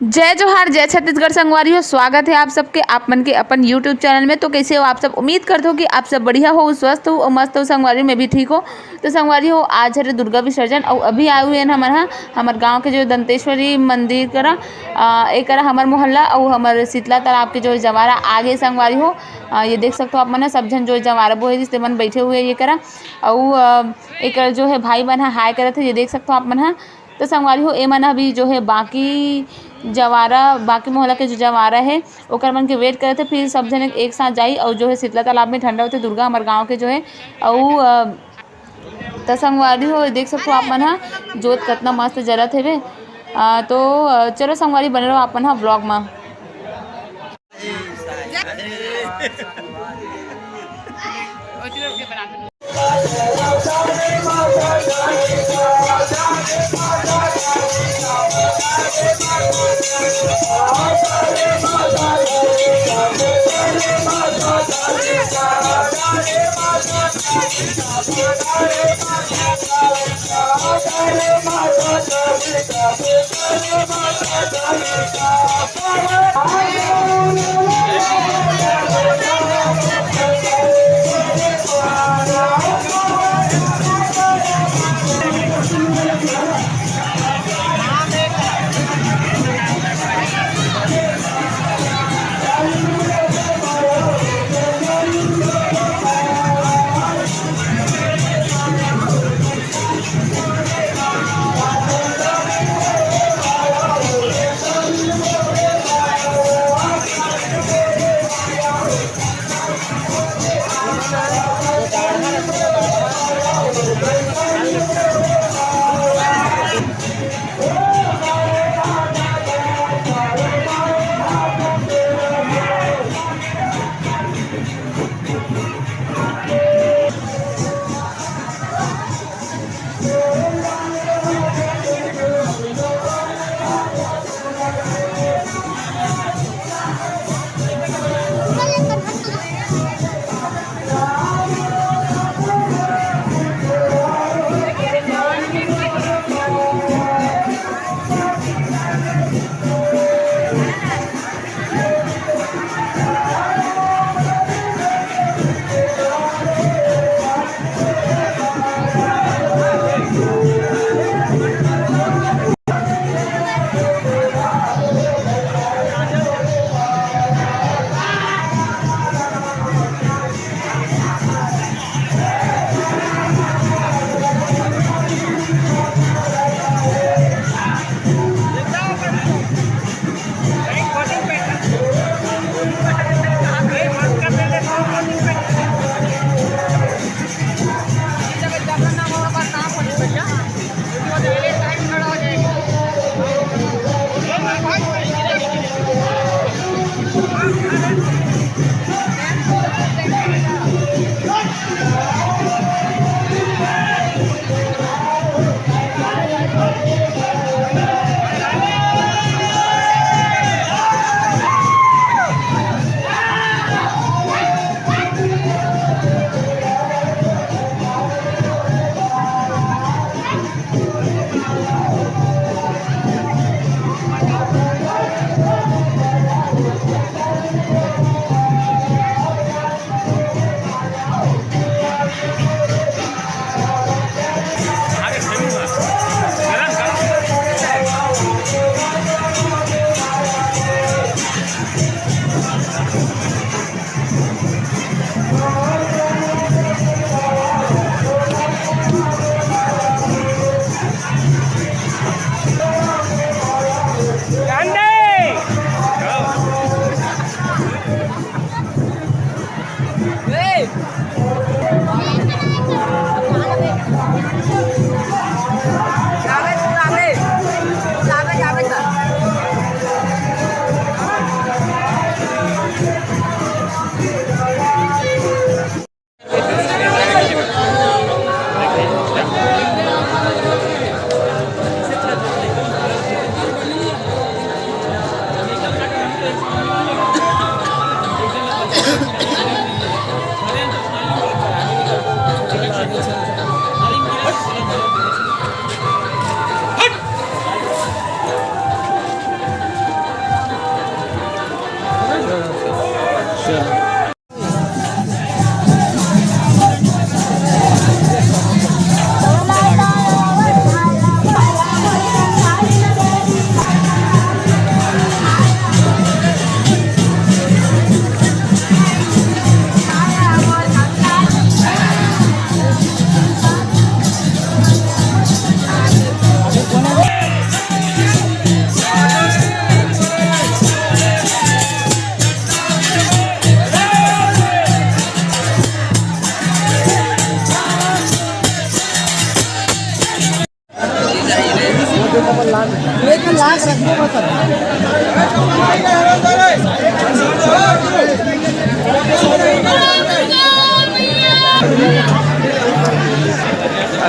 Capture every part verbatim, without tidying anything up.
जय जोहार, जय छत्तीसगढ़ संगवारी हो। स्वागत है आप सबके, आप मन के अपन YouTube चैनल में। तो कैसे हो आप सब? उम्मीद करत हो कि आप सब बढ़िया हो, स्वस्थ हो और मस्त हो। संगवारी हो, मैं भी ठीक हो। तो संगवारी हो, आज हरे दुर्गा विसर्जन और अभी आए हुए हैं हमन हा हमर गांव के जो दंतेश्वरी मंदिर करा, आ, एकरा हमर मोहल्ला और हमर शीतला तालाब के जो जवारा आगे संगवारी हो। आ, ये देख सकते हो आप मन हा, सब झन जो जवारा बोहे जिसते मन बैठे हुए ये करा। और आ, एकर जो है भाई मन हा हाय करत है, ये देख सकते हो आप मन हा। तो संगवारी हो, ए मन अभी जो है बाकी जवारा, बाकी मोहल्ला के जो जवारा है, ओकर मन के वेट करत है। फिर सब झन एक साथ जाई और जो है शीतला तालाब में ठंडा होते दुर्गा हमर गांव के जो है। और अ, तो संगवारी हो, देख सकते हो आप मन हा, जोत कितना मस्त जलत हेवे। अ, तो अ, चलो संगवारी, बने रहो आप मन हा ब्लॉग में।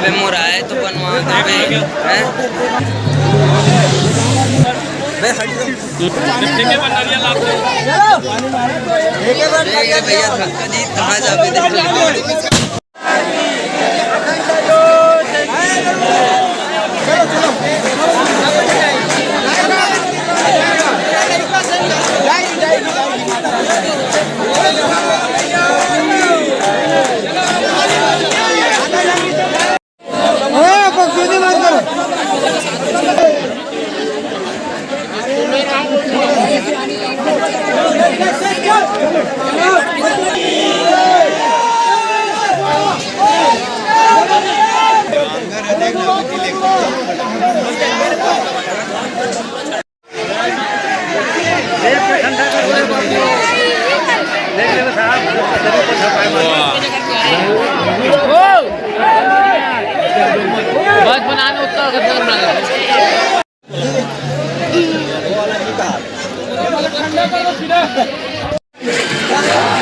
बे मोर आए तो बनवा दे बे, हैं? बे हट जा। देख रे भैया, धक्का दी, कहाँ जाबे देख। बस बनाने उतना खतरनाक है।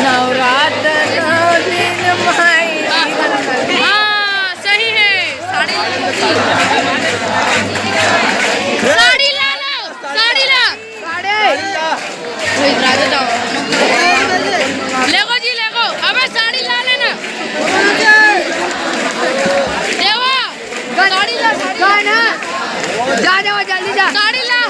नवरात्र नौ दिन माई। हाँ, सही है। साड़ी, साड़ी ला लो, साड़ी ला। साड़ी। लेगो जी, लेगो। अबे साड़ी ला लेना। देवा, साड़ी ला, साड़ी ला। जा, जा, जल्दी जा। साड़ी ला।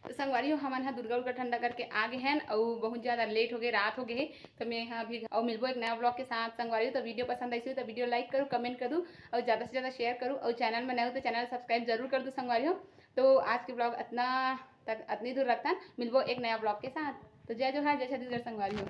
तो संगवारी हो, हमन ह दुर्गा उर्गा ठंडा करके आ गे हन, अउ बहुत ज़्यादा लेट हो गए, रात हो गए हे। तो मैं ह अभी अउ मिलबो एक नया ब्लॉग के साथ। संगवारी हो, तो वीडियो पसंद आइस हो तो वीडियो लाइक करू, कमेंट करू, अउ ज़्यादा से ज़्यादा शेयर करू, अउ चैनल में नए हो तो चैनल सब्सक्राइब जरूर कर दो संगवारी हो। तो आज के ब्लॉग अतना तक, अतनी दूर रखथन। मिलबो एक नया ब्लॉग के साथ। तो जय जोहार, जय छत्तीसगढ़ संगवारी हो।